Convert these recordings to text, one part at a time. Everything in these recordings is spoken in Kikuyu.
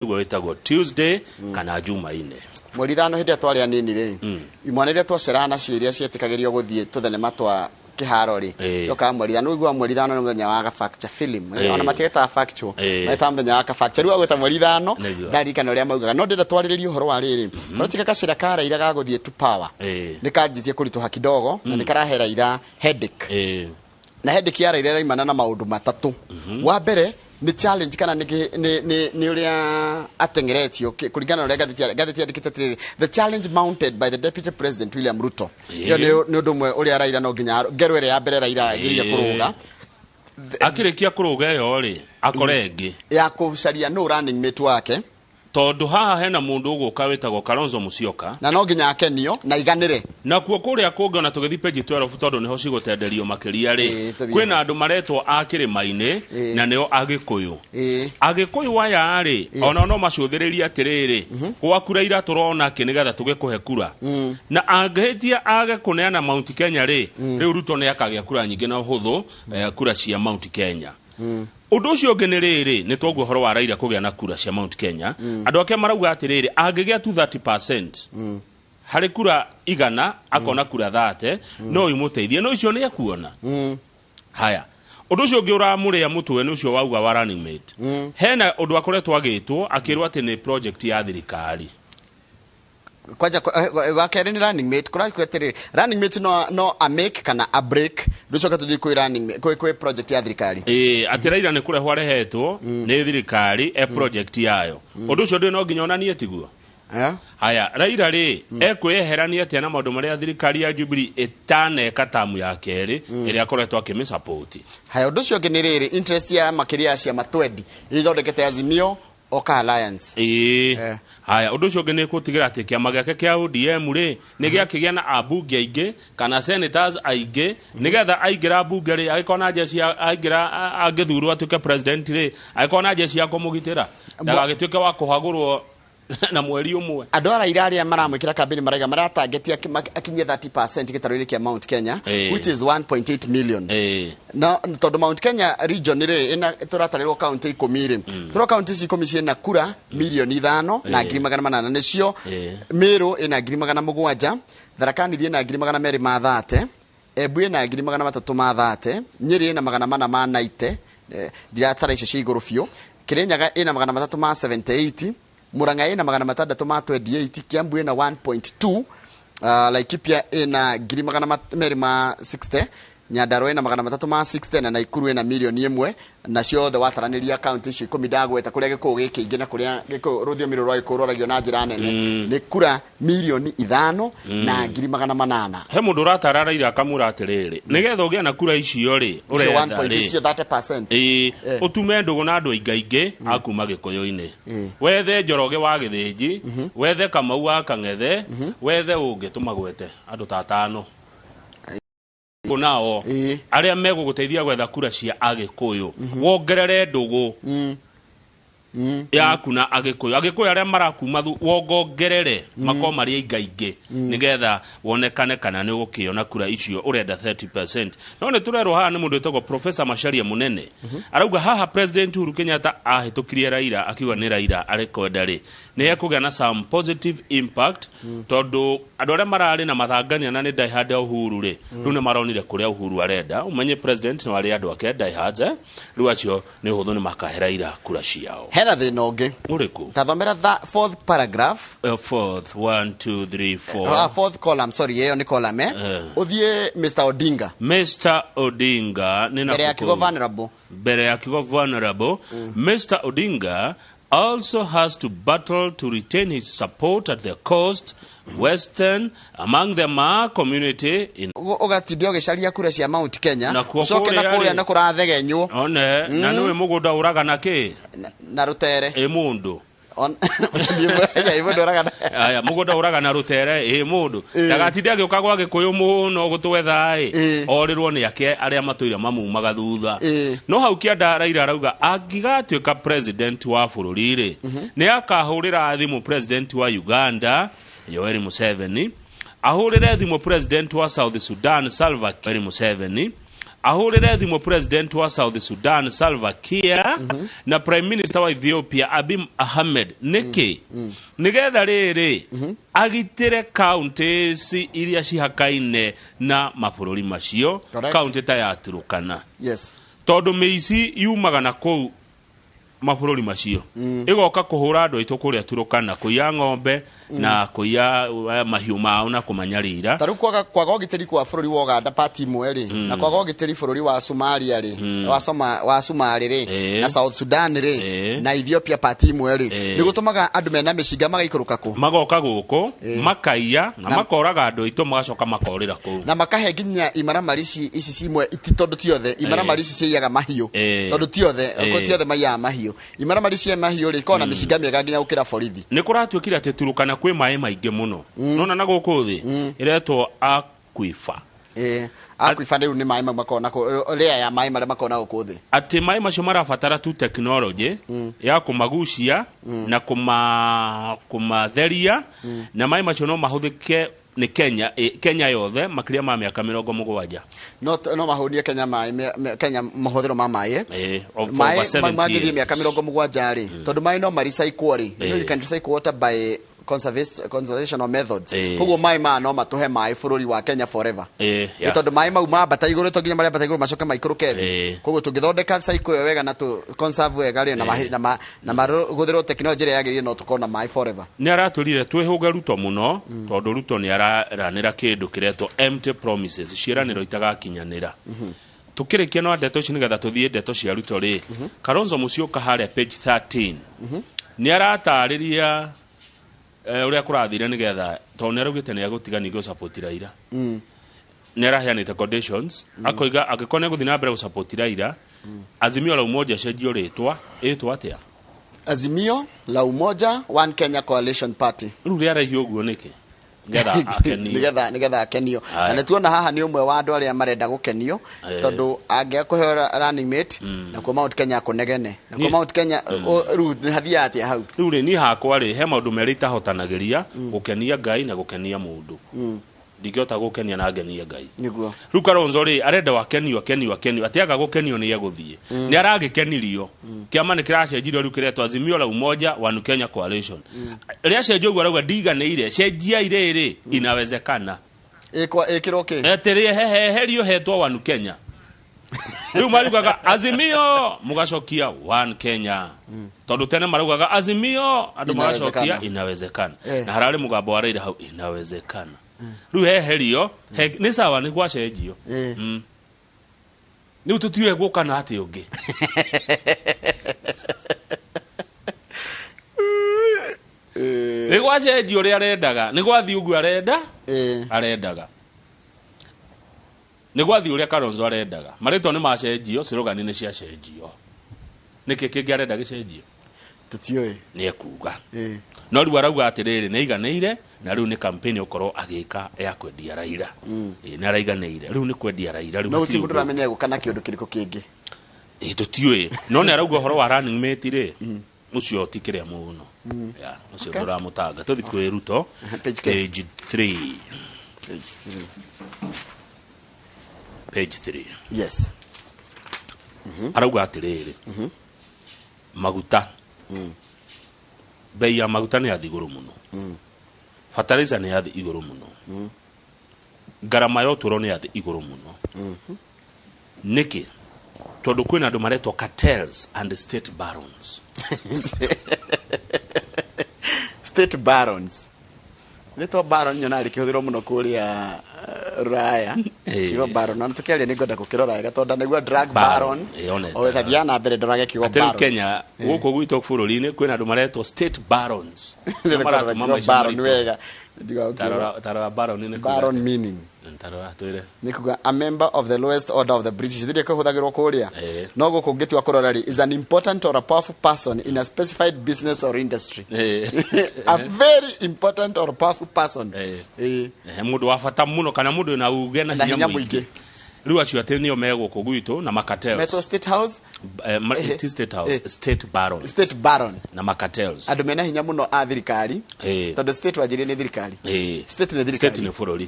Nĩguo wĩtagwo Tuesday kana Jumaine. Mweri 5, hĩndĩ ĩrĩa twarĩ anini rĩ, imwana iria twaceraga nacio iria cietĩkagĩrio gũthiĩ tũthenema twa kĩharo rĩ, yokaga mweri 5. Ũiguaga mweri 5 nĩ mũthenya wa gabacture film. Ona matigetaga factual, metaga mũthenya wa gabacture. Rĩu agwĩta mweri 5, ndaririkana ũrĩa maugaga. No ndĩrenda twarĩrĩrie ũhoro wa rĩrĩ, kũratiga gacĩra ka Raila ga gũthiĩ to power nĩ kanjitie kũritũha kidogo na nĩ karahe Raila headache. Na headache ya Raila ĩraimana na maũndũ matatũ. Wa mbere nĩ challenge kana nĩ ũrĩa ateng'eretio kũringana na ũrĩa ngathĩti yandĩkĩte atĩrĩrĩ, "The challenge mounted by the Deputy President William Ruto." Ĩyo nĩ ũndũ ũmwe ũrĩa Raila no nginya ngero ĩrĩa ya mbere Raila agĩrĩire kũrũga. Akĩrĩkia kũrũga ĩyo rĩ, akore ĩngĩ ya kũcaria no running mate wake. Tondũ haha hena mũndũ ũgũka wĩtagwo Kalonzo Musyoka. Na no nginya akenio na iganĩre. Nakuo kũrĩa kũngĩ, ona tũgĩthiĩ page 12 tondũ nĩho cigũtenderio makĩria rĩ, Tũthiĩ. Kwĩna andũ maretwo a kĩrĩma-inĩ na nĩo Agĩkũyũ. Agĩkũyũ aya rĩ, ona no macũthĩrĩrie atĩrĩrĩ, gwaku Raila tũrona kĩ nĩgetha tũgĩkũhe kura? Na angĩhĩtia age kũneana Mount Kenya rĩ, rĩu Ruto nĩ akagĩa kura nyingĩ na ũhũthũ, kura cia Mount Kenya. Ũndũ ũcio ũngĩ nĩ rĩrĩ, nĩ twaigua ũhoro wa Raila kũgĩa na kura cia Mount Kenya. Andũ ake marauga atĩrĩrĩ, angĩgĩa tu 30% harĩ kura 100, akona kura 30, no imũteithie, no icio nĩ ekuona. Haya, ũndũ ũcio ũngĩ ũramũrĩa mũtwe nĩ ũcio wauga wa running mate. Hena ũndũ akoretwo agĩtwo akĩrwo atĩ nĩ project ya thirikari. Kwanja wa kerĩ nĩ running mate. Kũrakwĩ atĩrĩrĩ, running mate no a make kana a break. Rĩcoke tũthiĩ kwĩ running kwĩ project ya thirikari. Ĩĩ, atĩ Raila nĩ kũrehwo arehetwo nĩ thirikari e project yayo. Ũndũ ũcio ndũĩ no nginya onanie tiguo. Haya, Raila rĩ, ekwĩyeherania atĩa na maũndũ marĩa thirikari ya Jubilee ĩtaneka tamu ya kerĩ ĩrĩa akoretwo akĩmĩsupport? Haya, ũndũ ũcio ũngĩ nĩ rĩrĩ, interest ya makĩria ya ciama 20 iria ithondekete Azimio Oka Alliance. Haya, ũndũ ũcio ũngĩ nĩ gũtigĩra atĩ kĩama gĩake kĩa ODM rĩ, nĩ gĩakĩgĩa na ambunge aingĩ kana senators aingĩ, nĩgetha aingĩra mbunge rĩ, agĩkorwo na jeshi aingĩra, angĩthurwo atuĩke president rĩ, agĩkorwo na jeshi ya kũmũgitĩra, ndagagĩtuĩke wa kũhagũrwo na mweri ũmwe. Andũ a Raila arĩa maramwĩkĩra kambĩni maraiga maratargetia akinyie 30% gĩtarũ-inĩ kĩa Mount Kenya, which is 1.8 million. Na tondũ Mount Kenya region rĩ, ĩna tũratarĩrwo kaunti 10 rĩ, tũrwo kaunti ici 10 ciĩna kura mirioni 5 na 800,000 nĩcio. Meru ĩna 700,000, Tharaka Nithi ĩna 230,000, Embu ĩna 330,000, Nyĩrĩ ĩna 490, ndiratara icio cia igũrũ biũ. Kirinyaga ĩna 378, Murang'a ĩna 628, Kiambu ĩna 1.2, Laikipia ĩna 260,000, Nyandarua ĩna 360 na Naikuru ĩna mirioni 1. Na ciothe wataranĩria kaunti icio 10 ndagweta, kũrĩa gĩkũyũ gĩ kĩingĩ na kũrĩa gĩkũyũ rũthiomi rũrũ rwa gĩkũyũ rwaragio na njĩra nene, nĩ kura mirioni 5 na 800,000. He mũndũ ũratara Raila akamwĩra atĩrĩrĩ, nĩgetha ũgĩe na kura icio rĩ, icio ũretha 1.8 rĩ, icio 30%. Ũtume ndũgũ na andũ aingaingĩ a kuma gĩkũyũ-inĩ, wethe Njoroge wa Gĩthĩnji, wethe Kamau wa Kang'ethe, wethe ũngĩ tũmagwete andũ ta atano nao arĩa megũgũteithia gwetha kura cia Agĩkũyũ, wongerere ndũgũ yaku na Agĩkũyũ, Agĩkũyũ arĩa marakuma wongongerere makorwo marĩ aingaingĩ, nĩgetha wonekane kana nĩ ũgũkĩona kura icio ũrenda 30%. No nĩ tũrerwo haha nĩ mũndũ wĩtagwo Professor Macharia Mũnene, arauga haha President Uhuru Kenyatta ahĩtũkirie Raila akiuga nĩ Raila arekwenda rĩ, nĩ ekũgĩa na some positive impact, tondũ andũ arĩa mararĩ na mathangania na nĩ diehard a Uhuru rĩ, rĩu nĩ maronire kũrĩa Uhuru arenda. Ũmenye president no arĩ andũ ake diehards, eh? Rĩu acio nĩ ũhũthũ nĩ makahe Raila kura ciao. Hena thĩna ũngĩ. Ũrĩkũ? Tathomera the fourth paragraph. Fourth, one, two, three, four. Fourth column, sorry, ĩyo nĩ column, eh. Ũthiĩ Mr Odinga. Mr Odinga nĩ mbere ya kiugo nakũ? vulnerable. Mbere ya kiugo vulnerable. Mr Odinga also has to battle to retain his support at the coast western among the Maa community in Ũgatinda ũgĩcaria kura cia Mount Kenya, Nakuo ũcoke na kũrĩa kũrĩa rĩ. nĩ kũrathegenywo. One na nĩwe mũgũnda ũragana kĩ? Na rũtere. Ĩ mũndũ. Mũndũ ũragana. Aya, mũgũnda ũragana rũtere ĩ mũndũ ndagatinde agĩũka gwa Gĩkũyũ mũno gũtwetha ĩ, orĩrwo nĩ ake arĩa matũire mamumaga thutha. No hau kĩanda Raila arauga angĩgatuĩka president wa bũrũri rĩ, nĩ akahũrĩra thimũ president wa Uganda Yoweri Museveni, ahũrĩre thimũ president wa South Sudan Salva Kiir Museveni. Ahũrĩre thimũ president wa South Sudan Salva Kiir na prime minister wa Ethiopia Abiy Ahmed. Nĩkĩ? Nĩgetha rĩrĩ agitĩre counties iria cihakaine na mabũrũri macio. Correct. Kaunti ta ya Turukana, tondũ mĩici yumaga na kũu mabũrũri macio ĩgoka kũhũra andũ aitũ kũrĩa Turukana, kũiya ng'ombe na kũiya mahiũ mao na kũmanyarira. Ta rĩu kwaga ũgitĩri kwa bũrũri wa Uganda pati imwe rĩ, na kwaga ũgitĩri bũrũri wa Somalia rĩ, wa Somalia rĩ, na South Sudan rĩ, na Ethiopia pati imwe rĩ, nĩ gũtũmaga andũ mena mĩcinga magaikũrũka kũ Magoka gũkũ makaiya na makoraga andũ aitũ, magacoka makorĩra kũu. Na makahe nginya imaramari ici cimwe iti, tondũ ti othe imaramari ici ciaiyaga mahiũ, tondũ ti othe ti othe maiyaga mahiũ. Imaramari cia mahiũ rĩ, ikoragwo na mĩcinga mĩega nginya gũkĩra borithi. Nĩ kũratuĩkire atĩ Turukana kwĩ maĩ maingĩ mũno nona na gũkũ thĩ ĩretwo aquifer. Ĩĩ, aquifer rĩu nĩ maĩ mau makoragwo na layer ya maĩ marĩa makoragwo na gũkũ thĩ. Atĩ maĩ macio marabatara tu technology ya kũmagucia na kũmatheria, na maĩ macio no mahũthĩke nĩ Kenya, Kenya yothe makĩria ma mĩaka 70. No mahũnie Kenya maĩ, Kenya mahũthĩro ma maĩ. Of maĩ over 70 mangĩthiĩ years. mĩaka 70 rĩ, tondũ maĩ no marecycle rĩ, you can recycle water by conservational methods. Koguo maĩ maya no matũhe maĩ bũrũri wa Kenya forever. Nĩ tondũ maĩ mau mambata igũrũ, to nginya marĩambata igũrũ macoke maikũrũke thĩ. Koguo tũngĩthondeka cycle ĩyo wega na tũ conserve wega rĩ, na mahũthĩrwo technology ĩrĩa yagĩrĩire, no tũkorwo na maĩ forever. Nĩ aratwĩrire twĩhũge Ruto mũno, tondũ Ruto nĩ araranĩra kĩndũ kĩretwo empty promises, ciĩranĩro itagakinyanĩra. Tukĩrĩkia no ndeto ici nĩgetha tũthiĩ ndeto cia Ruto rĩ, Kalonzo Musyoka harĩa page 13 nĩ aratarĩria ũrĩa kũrathire, nĩgetha tondũ nĩ araugĩte nĩ egũtiga ningĩ gũsupport Raila. Nĩ araheanĩte conditions, akoiga angĩkorwo nĩ egũthiĩ na mbere gũsupport Raila, Azimio la Umoja cenjio rĩtwa, ĩtwo atĩa? Azimio la Umoja One Kenya Coalition Party. Rĩu rĩaraihi ũguo nĩkĩ? Nĩgetha akenio. Nĩgetha akenio. Aya. Na nĩtuona haha nĩ ũmwe wa andũ arĩa marenda gũkenio, tondũ angĩaga kũheo running mate nakuo Mount Kenya akũnegene nakuo Mount Kenya, rĩu nĩ hathiaga atĩa hau? Rĩu rĩ, niĩ hakwa rĩ, he maũndũ merĩ itahotanagĩria: gũkenia Ngai na gũkenia mũndũ. Ndingĩhota gũkenia na ngenie Ngai. Rĩu Kalonzo rĩ, arenda wakenio, akenio, akenio, atĩ aga gũkenio nĩ egũthiĩ. Nĩ aragĩkenirio, kĩama nĩ kĩracenjirio, rĩu kĩretwo Azimio la Umoja One Kenya Coalition. Rĩacenjio ũguo arauga ndiganĩire, cenjiai rĩrĩ, inawezekana. Ĩkĩrwo kĩ? Atĩ rĩeheherio hetwo One Kenya. Rĩu mariugaga Azimio, mũgacokia One Kenya, tondũ tene maraugaga Azimio, andũ magacokia Inawezekana. Inawezekana. Na hararĩ mũgambo wa Raila hau, inawezekana. Rĩu heherio nĩ sawa, nĩ gwacenjio. Rĩu tũtiũĩ gũka na atĩ ũngĩ. Nĩ gwacenjio ũrĩa arendaga, nĩ gwathiĩ ũguo arenda arendaga, nĩ gwathiĩ ũrĩa Kalonzo arendaga. Marĩtwa nĩ macenjio, slogan nĩ ciacenjio. Nĩkĩ kĩngĩ arenda gĩcenjio? Tũtiũĩ. Nĩ ekuga. No rĩu arauga atĩrĩrĩ, nĩ aiganĩire, na rĩu nĩ campaign ũkorwo agĩka ya kwendia Raila. Ĩĩ, nĩ araiganĩire, rĩu nĩ kwendia Raila rĩu. No hatirĩ gũtirĩ mũndũ ũndũ. ũramenya egũka na kĩũndũ kĩrĩkũ kĩngĩ. Ĩĩ, tũtiũĩ, no nĩ arauga ũhoro wa running mate rĩ, ũcio ti kĩrĩa mũno ya ũcio. Ndũramũtanga, tũthi kwĩ Ruto. Page K. Page 3. Page 3. Page 3. Yes. Arauga atĩrĩrĩ, maguta, bei ya maguta nĩ yathi igũrũ mũno, fertilizer nĩ yathi igũrũ mũno, ngarama ya ũtũũro nĩ yathi igũrũ mũno. Nĩkĩ? Tondũ kwĩna andũ maretwo cartels and state barons. State barons, rĩtwa baron nyonaga rĩkĩhũthĩrwo mũno kũrĩa rũraya. Kiugo baron na tũkĩaria nĩ ngwenda gũkĩrora wega tondũ ndanaigua drug Baron. baron. One O thathiaga na mbere ndorage kiugo Atĩ rĩu baron. Kenya gũkũ gwitũ bũrũri-inĩ kwĩna andũ maretwo state barons. Nĩo maratũma kiugo maica baron maritũ. wega. Ndiga gũkĩrora. Tarora baron nĩ kuga Baron atĩa? meaning. Tarora twĩre. Nĩ kuga a member of the lowest order of the British, thĩrĩa kĩhũthagĩrwo kũrĩa. No gũkũ ngĩtua kũrora rĩ, is an important or a powerful person in a specified business or industry. A very important or powerful person. Ehe, mũndũ wa bata mũno kana mũndũ wĩna uge na Na hinya hinya mũingĩ. Mũingĩ. Rĩu acio atĩ nĩo me gũkũ gwitũ na macartels. Metwo State House. Ti State House, state barons. State baron. Na macartels. Andũ mena hinya mũno a thirikari. Tondũ state wanjirie nĩ thirikari. State nĩ thirikari. State nĩ bũrũri.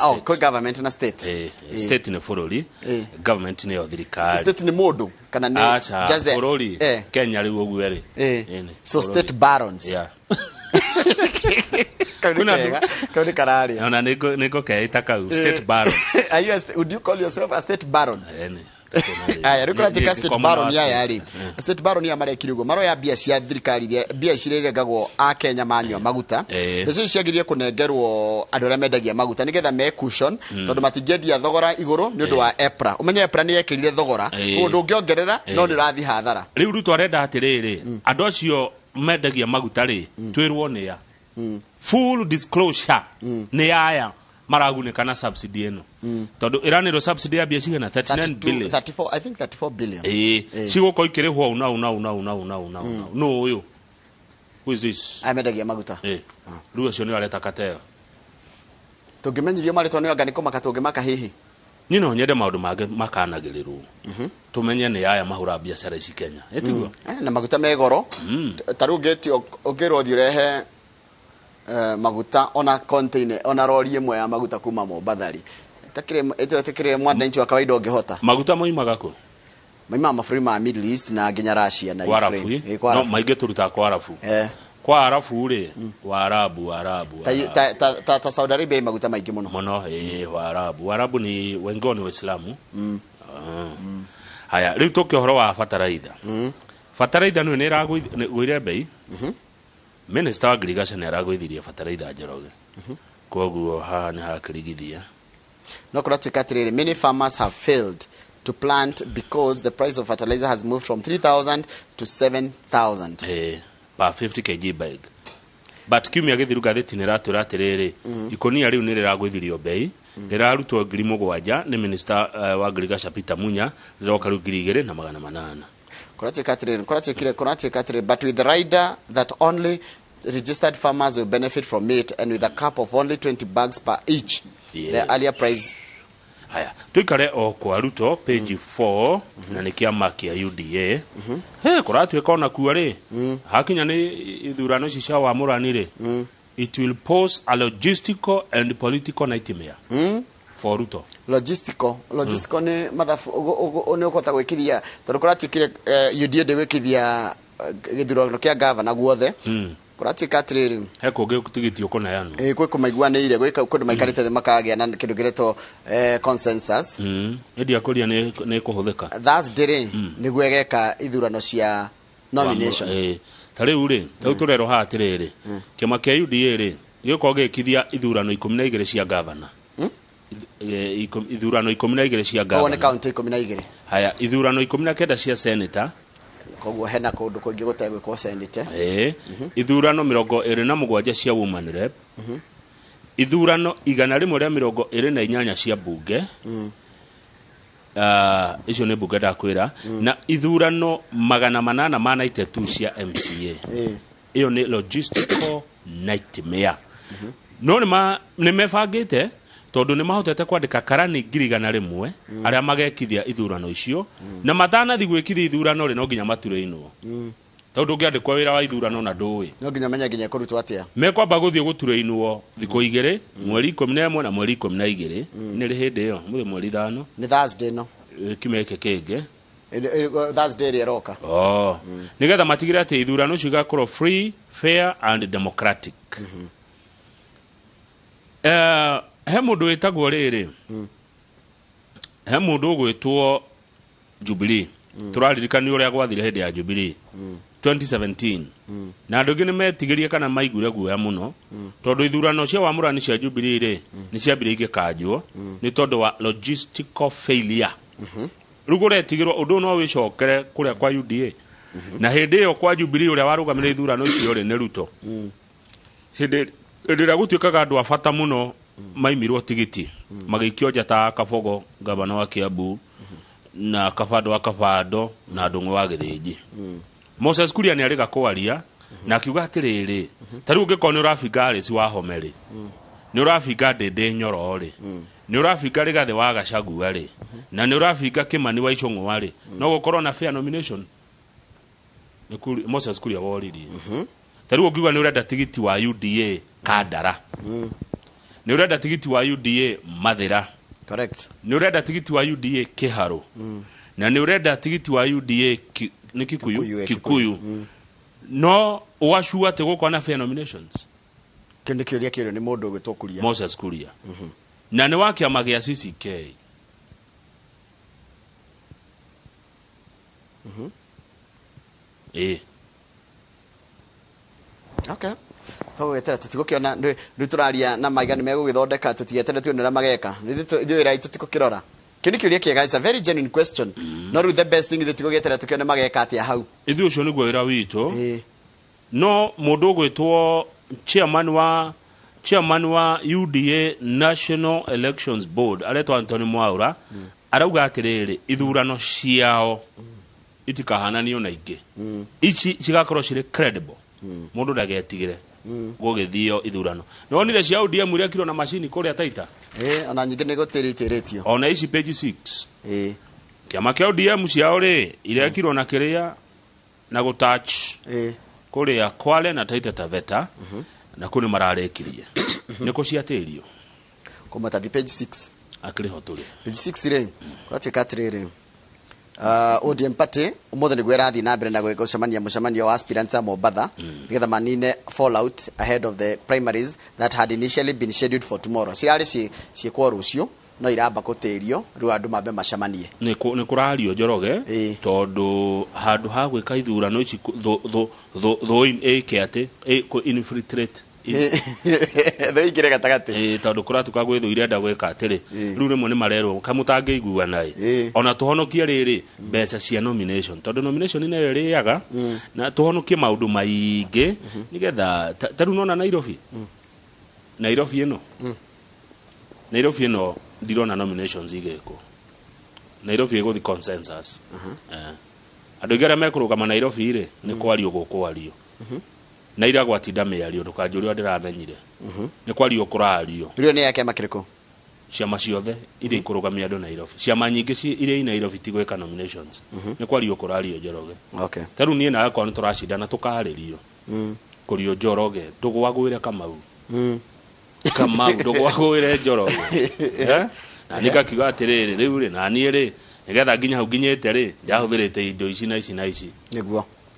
Oh, kwĩ government na state. State nĩ bũrũri, government nĩyo thirikari. State nĩ mũndũ kana nĩ Aca, just the bũrũri. Kenya rĩu ũguo rĩ. Ĩni, So bũrũri. State barons. Kau nĩ Kwĩna kega, kau nĩ kararĩa. Ona nĩ ngũkeĩta kau state baron. Are you a would you call yourself a state baron? Ĩni. Aya, rĩu kũratuĩka Nĩ state common baron state. aya rĩ, state baron aya marekire ũguo, maroya mbia cia thirikari iria, mbia ici irengagwo a Kenya manyua maguta, nĩcio ciagĩrĩire kũnengerwo andũ arĩa mendagia maguta nĩgetha me cushion, tondũ matingĩendia thogora igũrũ nĩ ũndũ wa EPRA. Ũmenye EPRA nĩ yekĩrire thogora, koguo ndũngĩongerera no nĩ ũrathiĩ hathara. Rĩu Ruto arenda atĩrĩrĩ, andũ acio mendagia maguta rĩ, twĩrwo nĩ a full disclosure, nĩ aya maragunĩka na subsidy ĩno, tondũ ĩranĩrwo subsidy ya mbia cigana? 39 32 billion. 34, I think 34 billion. Cigũkorwo ikĩrĩhwo una una una una una una una. Nũ ũyũ? Who is this? Aya mendagia maguta. Rĩu acio nĩo areta cartel. Tũngĩmenyithio marĩtwa nĩ anga nĩ kũmaka tũngĩmaka hihi. Niĩ no nyende maũndũ mangĩ makanagĩrĩrwo, tũmenye nĩ aya mahũra biacara ici Kenya, ĩtiguo? Na maguta me goro. Ta rĩu ũngĩtio, ũngĩrwo ũthiĩ ũrehe maguta ona container, ona rori ĩmwe ya maguta kuma Mombatha rĩ, ĩtakĩrĩ mwananchi wa kawaida ũngĩhota. Maguta moimaga kũ? Maimaga mabũrũri ma Middle East na nginya Russia na Kwa Arabu. Ukraine. Kwa No Arabu. maingĩ tũrutaga kwa Arabu. Kwa Arabu rĩ, Waarabu, Waarabu, Ta, Waarabu. ta Saudi Arabia ĩ maguta maingĩ mũno. Mũno, Waarabu. Waarabu ni wengi wao ni Waislamu. Ah. Haya, rĩu tũke ũhoro wa bataraitha. Bataraitha nĩ nĩ ĩragũire bei. Minister wa ngirigaca nĩ aragũithirie bataraitha, Njoroge, koguo haha nĩ hakĩrigithia. No kũratuĩka atĩrĩrĩ, many farmers have failed to plant because the price of fertilizer has moved from 3000 to 7000. Per 50 kg bag. But kiumia gĩthiru ngathĩti nĩ ĩratwĩra atĩrĩrĩ, ikũnia rĩu nĩ rĩragũithirio bei, rĩrarutwo 7,000 nĩ minister wa ngirigaca Peter Munya, rĩroka rĩu 2,800. Kũratuĩka atĩrĩrĩ, kũratuĩka atĩrĩrĩ, but with the rider that only registered farmers will benefit from it and with a cap of only 20 bags per each, the earlier price. Haya, tuikare o kwa Ruto, page 4, na nĩ kĩama kĩa UDA. He kũratuĩka ona kuo rĩ, hakinya nĩ ithurano ici cia wamũrani rĩ, it will pose a logistical and political nightmare for Ruto. Logistical nĩ mathabu nĩ ũkũhota gwĩkithia, tondũ kũratuĩkire UDA ndĩgwĩkithia gĩthurano kĩa gavana guothe. Kũratuĩka atĩrĩrĩ, he kũngĩ tigiti ũkũneanwo. Gwĩ kũmaiguanĩire, gwĩ kũndũ maikarĩte thĩ makagĩa na kĩndũ kĩretwo consensus. Ĩndi akũria nĩ kũhũthĩka. Thursday rĩ, nĩguo ĩgeka ithurano cia nomination. Ta rĩu rĩ, rĩu tũrerwo haha atĩrĩrĩ, kĩama kĩa UDA rĩ, gĩgũkorwo gĩkithia ithurano 12 cia gavana. Ithurano 12 cia Koguo nĩ gavana. Kaunti 12. Haya, ithurano 19 cia senator. Koguo hena kũndũ kũingĩ gũtegwĩkwo senate. Ithurano 27 cia woman rep, ithurano 128 cia bunge. Ah, icio nĩ bunge ndakwĩra, na ithurano 892 cia MCA. Ĩyo nĩ logistical nightmare, no nĩ mebangĩte, tondũ nĩ mahotete kwandĩka karani 100,000 arĩa magekithia ithurano icio, na matanathi gwĩkithia ithurano rĩ, no nginya maturĩinwo, tondũ ndũngĩandĩkwo wĩra wa ithurano na ndũĩ. No nginya menye nginya kũrutwo atĩa. Mekwamba gũthiĩ gũturĩinwo thikũ 2, mweri 11 na mweri 12. Nĩ rĩ hĩndĩ ĩyo? Mũthĩ mweri 5. Nĩ Thursday no. Kiumia gĩkĩ kĩngĩ. Thursday ĩrĩa ĩroka. Oh. Nĩgetha matigĩre atĩ ithurano icio igakorwo free, fair and democratic. He mũndũ wĩtagwo rĩrĩ, he mũndũ ũgwĩtwo Jubilee. Tũraririkanio ũrĩa gwathire hĩndĩ ya Jubilee 2017, na andũ aingĩ nĩ metigĩrie kana maiguire guoya mũno, tondũ ithurano cia wamũrani cia Jubilee rĩ, nĩ ciambire igĩkanjwo nĩ tondũ wa logistical failure. Rĩu kũretigĩrwo ũndũ ũyũ no wĩcokere kũrĩa kwa UDA, na hĩndĩ ĩyo kwa Jubilee ũrĩa warũgamĩrĩire ithurano icio rĩ, nĩ Ruto. Hĩndĩ hĩndĩ ĩrĩa gũtuĩkaga andũ a bata mũno maimirwo tigiti magĩikio nja, ta Kabogo, gavana wa Kiambu, na Kabando wa Kabando, na Ndung'u wa Gĩthĩnji, Moses Kuria nĩ arĩga kwaria na akiuga atĩrĩrĩ, ta rĩu ũngĩkorwo nĩ ũrabinga Alice Wahome rĩ, nĩ ũrabinga Ndĩndĩ Nyoro rĩ, Nĩ ũrabinga Rigathĩ wa Gachagua rĩ, na nĩ ũrabinga Kĩmani wa Ichung'wa rĩ, no gũkorwo na fair nomination? Nĩ Moses Kuria woririe. Ta rĩu ũngiuga nĩ ũrenda tigiti wa UDA Kandara, nĩ ũrenda tigiti wa UDA Mathĩra, Correct. Nĩ ũrenda tigiti wa UDA Kĩharũ, na nĩ ũrenda tigiti wa UDA nĩ Kikuyu. Kikuyu, eh. Kikuyu, no ũgacua atĩ gũkorwo na fair nominations? Kĩu nĩ kĩũria kĩũrio nĩ mũndũ ũgwĩtwo Kuria. Moses Kuria, na nĩ wa kĩama gĩa CCK. Ĩĩ. Okay, tũgwetera tũtigũkĩona rĩu tũraria na maiga nĩ megũgĩthondeka, tũtigetere tuone ũrĩa mageka. Ithuĩ wĩra witũ tikũkĩrora. Kĩu nĩ kĩũria kĩega, it's a very genuine question, no rĩu the best thing ithuĩ tigũgĩeterera tũkĩone mageka atĩa hau. Ithuĩ ũcio nĩguo wĩra witũ. No mũndũ ũgwĩtwo chairman wa UDA National Elections Board aretwo Anthony Mwaura arauga atĩrĩrĩ, ithurano ciao itikahananio na ingĩ, ici cigakorwo cirĩ credible, mũndũ ndagetigĩre gũgĩthio ithurano. Nĩwonire cia ODM irekirwo na macini kũrĩa Taita? Ĩĩ, ona nyingĩ nĩ gũtĩrĩtĩrĩtio. Ona ici page 6. Kĩama kĩa ODM ciao rĩ, irekirwo na kĩrĩa na gũtouch kũrĩa Kwale na Taita Taveta, na kũu nĩ mararĩkirie nĩ kũ ciatĩrio. Kũmatathi page 6. Akĩrĩ ho tũrĩ. Page 6 rĩ, kũratuĩka atĩrĩrĩ, ODM party ũmũthĩ nĩguo ĩrathiĩ na mbere na gũcemania mũcemanio wa aspirants a Mombatha nĩgetha manine fallout ahead of the primaries that had initially been scheduled for tomorrow. Cirarĩ ciĩkwo rũciũ, no iramba gũtĩrio rĩu andũ mambe macemanie. Nĩ kũrario, Njoroge, tondũ handũ ha gwĩka ithurano ici thũ ĩke atĩ kũ infiltrate. Thũ ingĩre gatagatĩ. Ĩĩ, tondũ kũratuka gwĩ thũ irenda gwĩka atĩrĩ, rĩu rĩmwe nĩ marerwo kamũtangĩiguana ĩ, ona tũhonokie rĩrĩ mbeca cia nomination, tondũ nomination nayo ĩrĩaga, na tũhonokie maũndũ maingĩ nĩgetha ta rĩu nona Nairobi, Nairobi ĩno, Nairobi ĩno ndirona nominations igĩkwo. Nairobi ĩgũthi consensus. Andũ aingĩ arĩa mekũrũgama Nairobi rĩ, nĩ kwario gũkwario na ira gwatinda mĩario, ndũkanjũrie ũrĩa ndĩramenyire, nĩ kwario kũrario. Rĩu nĩ ya kĩama kĩrĩkũ? Ciama ciothe iria ikũrũgamia andũ Nairobi, ciama nyingĩ iria i Nairobi ti gwĩka nominations, nĩ kwario kũrario, Njoroge. Ta rĩu niĩ nawe korwo nĩ tũracindana, tũkarĩrio kũrio, Njoroge ndũgwagwĩre Kamau, Kamau ndũgwagwĩre Njoroge. Eh? Na niĩ ngakiuga atĩrĩrĩ, rĩu rĩ, na niĩ rĩ, nĩgetha nginya hau nginyĩte rĩ, ndahũthĩrĩte indo ici na ici na ici.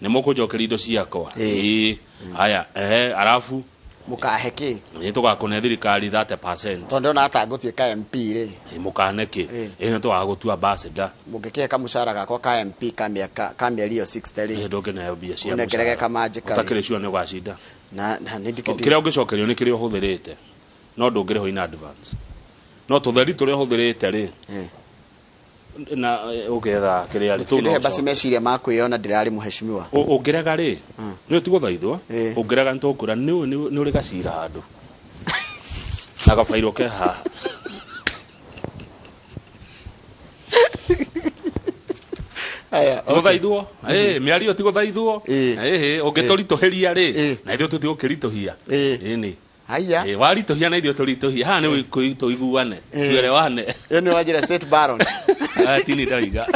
Nĩ mũkũnjokeria indo ciakwa? Ĩĩ. Haya, ehe, arabu Mũkahe kĩ? Nĩ tũgakũne thirikari 30%. Tondũ ndĩrona ta ngũtuĩka MP rĩ. Ĩ, mũkane kĩ? Ĩ, nĩ tũgagũtua ambassador. Mũngĩkĩhe kamũcara gakwa ka MP ka mĩaka ka mĩeri ĩyo 60 rĩ. Ĩ, ndũngĩneo mbia cia Ũnengerege mũcara. kamanjĩka rĩ. Ũtakĩrĩ sure nĩ ũgacinda. Na nĩ ndikĩti. Kĩrĩa ũngĩcokerio nĩ kĩrĩa ũhũthĩrĩte, no ndũngĩrĩhwo in advance, no tũtheri tũrĩa ũhũthĩrĩte rĩ, na ũgetha kĩrĩa rĩ tũu no Kĩndĩhe basi ũcoke. Meciria ma kwĩyona ndĩrarĩ mũheshimiwa. Ũngĩrega rĩ, nĩ ũtigũthaithwo. Ũngĩrega nĩ tũkwĩra nĩ ũrĩ gacira handũ na gabairwo ke haha. Aya, okay. Tigũthaithwo. Ĩ, mĩario tigũthaithwo. Ĩ, ũngĩtũritũhĩria rĩ, na ithuĩ tũtigũkĩritũhia. Ĩni. Haya. Ĩ, waritũhia na ithuĩ tũritũhia haha nĩ tũiguane, tuelewane. Ĩyo nĩ wanjĩra state baron. Ah, tini ndaiga.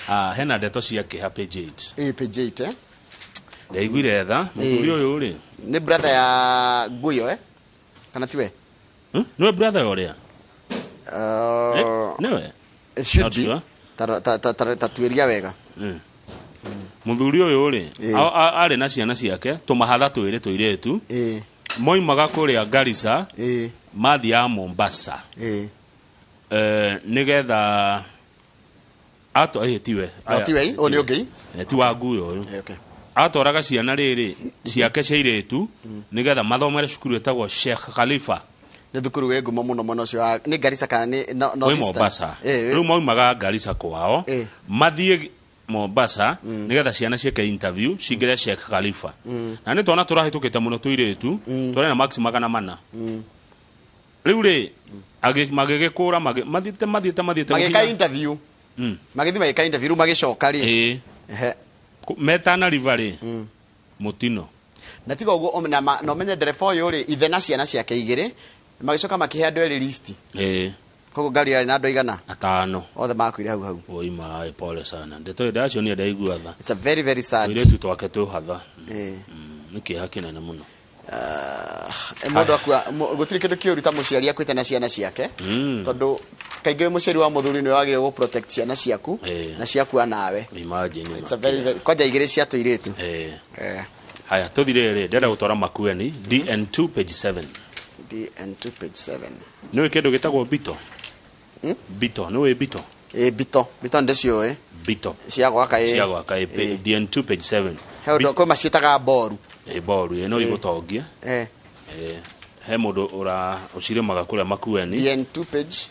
Ah, hena ndeto cia kĩha page 8. Ĩ, page 8, eh? Ndaiguire tha mũthuri ũyũ rĩ. Nĩ brother ya Guyo, eh? Kana tiwe? Hmm? Nĩwe brother ũrĩa? Eh, nĩwe? It should Not be. sure. Ta tuĩria wega. Mũthuri ũyũ rĩ, arĩ na ciana ciake tũmahatha twĩrĩ tũirĩtu, moimaga kũrĩa Garissa, mathiaga Mombasa, nĩgetha atwa ĩ tiwe. No, tiwe, ũyũ nĩ ũngĩ. Eh, ti wa nguyo ũyũ. Okay. Atwaraga ciana rĩrĩ ciake cia irĩtu nĩgetha mathomere cukuru ĩtagwo Sheikh Khalifa. Nĩ thukuru wĩ ngumo mũno mũno ũcio nĩ Garissa kana nĩ wĩ North Eastern? Mombasa. Rĩu maumaga Garissa kwao, mathiĩ Mombasa nĩgetha ciana ciĩke interview cingĩre Sheikh Khalifa, na nĩ twana tũrahĩtũkĩte mũno tũirĩtu, twarĩ na max 400. Rĩu rĩ, magĩgĩkũra mathiĩte mathiĩte mathiĩte Magĩka gũkinya- interview. Magĩthiĩ magĩka interview, rĩu magĩcoka rĩ? Ĩĩ. Metana river rĩ, mũtino. Na tiga ũguo, na ũmenye ndereba ũyũ rĩ, ithe na ciana ciake igĩrĩ. Magĩcoka makĩhe andũ erĩ lift. Koguo ngari yarĩ na andũ aigana? Atano. Othe makuire hau hau. Oi maĩ, pole sana. Ndeto ndacio nĩ ndaigua tha. It's a very very sad. Mũirĩtu twake twĩhatha. Nĩ kĩeha kĩnene mũno. Mũndũ akua gũtirĩ kĩndũ kĩũru ta mũciari akuĩte na ciana ciake. Tondũ kaingĩ mũciari wa mũthuri nĩwe wagĩrĩirwo gũ protect ciana ciaku na ciakua nawe. Imagine. It's a very very kwanja igĩrĩ cia tũirĩtu. Haya tũthire rĩ, ndĩrenda gũtwara Makueni DN2 page 7. DN2 page 7. Nĩũĩ kĩndũ gĩtagwo bito? Bito, nĩũĩ bito? Bito, bito ndĩciũĩ. Bito. Cia gwaka Cia gwaka DN2 page 7. He ũndũ kwĩ maciĩtaga boru. Boru, no igũtongie. He mũndũ ũra ũcirĩmaga kũrĩa Makueni. DN2 page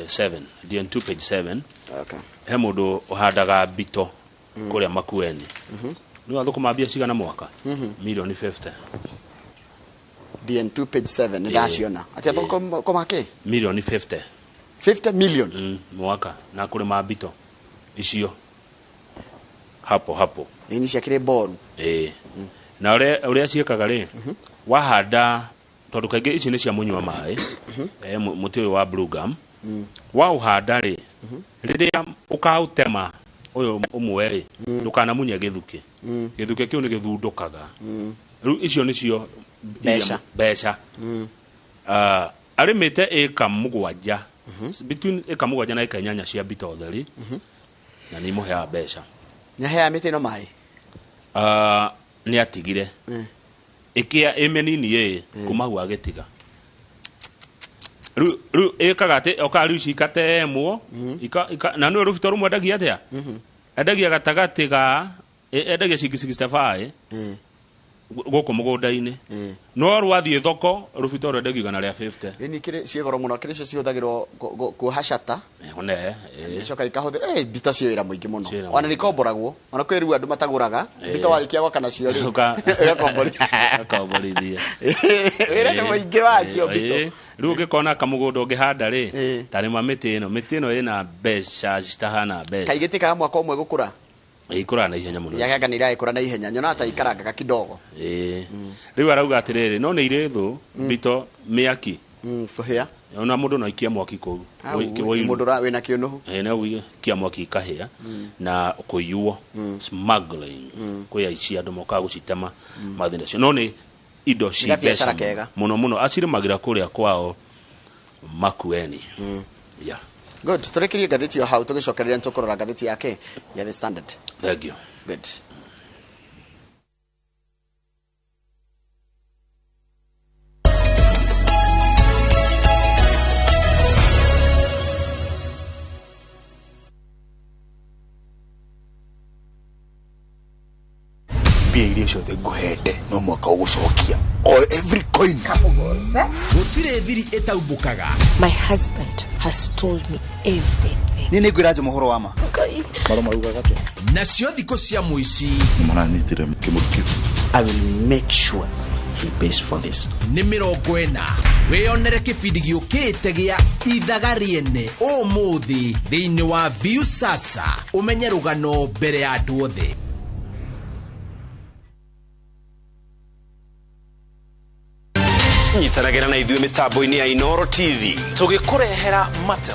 7. DN2 page 7. Okay. He mũndũ ũhandaga bito kũrĩa Makueni. Nĩ wathũkũma mbia cigana mwaka? Milioni 50. DN2 page 7 nĩ ndaciona. Atĩ athũkũma kĩ? Milioni 50. 50 million. Mwaka na kũrĩma bito icio hapo hapo. Nĩ ciakĩrĩ boru. Na ũrĩa ciĩkaga rĩ, wahanda tondũ kaingĩ ici nĩ cia mũnyua maĩ, mũtĩ ũyũ wa blue gum, waũhanda rĩ, rĩrĩa ũkaũtema ũyũ ũmwe rĩ, ndũkanamunye gĩthukĩ. Gĩthukĩ kĩu nĩ gĩthundũkaga. Rĩu icio nĩcio mbeca. Arĩmĩte ĩka 7, between ĩka 7 na ĩka 8 cia bito theri, na nĩ imũheaga mbeca. Nĩ aheaga mĩtĩ ĩno maĩ? Nĩ atigire. Ĩkĩa ĩmĩnini ĩ, kuma hau agĩtiga. Rĩu ĩkaga atĩ okaga rĩu cikatemwo, na nĩwe rũbito rũmwe endagia atĩa? Endagia gatagatĩ ga, endagia ciringi 65 gũkũ mũgũnda-inĩ. No rwathiĩ thoko rũbito rwendagio 150. Ĩni kĩrĩ ciĩ goro mũno, kĩrĩ cio cihũthagĩrwo kuoha cata. One, Icoka ikahũthĩra, bito ciĩ wĩra mũingĩ mũno. Ona nĩikomboragwo, ona kwĩ rĩu andũ matagũraga, bito warĩkia gwaka nacio rĩ, ĩgakomborithia. Wĩra nĩ mũingĩ wacio bito. Rĩu ũngĩkona kamũgũnda ũngĩhanda rĩ, ta rĩma mĩtĩ ĩno, mĩtĩ ĩno ĩna mbeca citahana mbeca. Kaingĩ ĩtĩkaga mwaka ũmwe gũkũra. Ikũraga na ihenya mũno. Yagaga nĩ iragĩkũra na ihenya, nyonaga ta ikarangaga kidogo. Rĩu arauga atĩrĩrĩ, no nĩ irĩ thũ, bito mĩaki. Kũhĩa. Ona mũndũ no aikie mwaki kũu. Mũndũ wĩna kĩũnũhu. No ũikie mwaki ikahĩa na kũiywo, smuggling. Kwĩ aici andũ mokaga gũcitema mathiĩ nacio. No nĩ indo ci mbeca mũno mũno, acirĩmagĩra kũrĩa kwao Makueni. Yeah. Good. Tũrĩkĩrie ngathĩti ĩyo hau, tũgĩcokereria nĩtũkũrora ngathĩti yake ya The Standard. Thank you. Good. Mbia iria ciothe ngũhete no mwaka ũgũcokia. O every coin. Gũtirĩ thiri ĩtaumbũkaga. My husband has told me everything. Nĩ nĩngwĩra Njuma ũhoro wa ma. Maro marugaga atĩa? Nacio thikũ cia mũici Nĩmaranyitire kĩmũrukĩ. I will make sure he pays for this. Nĩ 40. Wĩyonere kĩbindi gĩũkĩte gĩa Ithaga Rĩene ũmũthĩ thĩinĩ wa Viusasa, ũmenye rũgano mbere ya andũ othe. Nyitanagĩra na ithuĩ mĩtambo-inĩ ya Inoro TV tũgĩkũrehera mate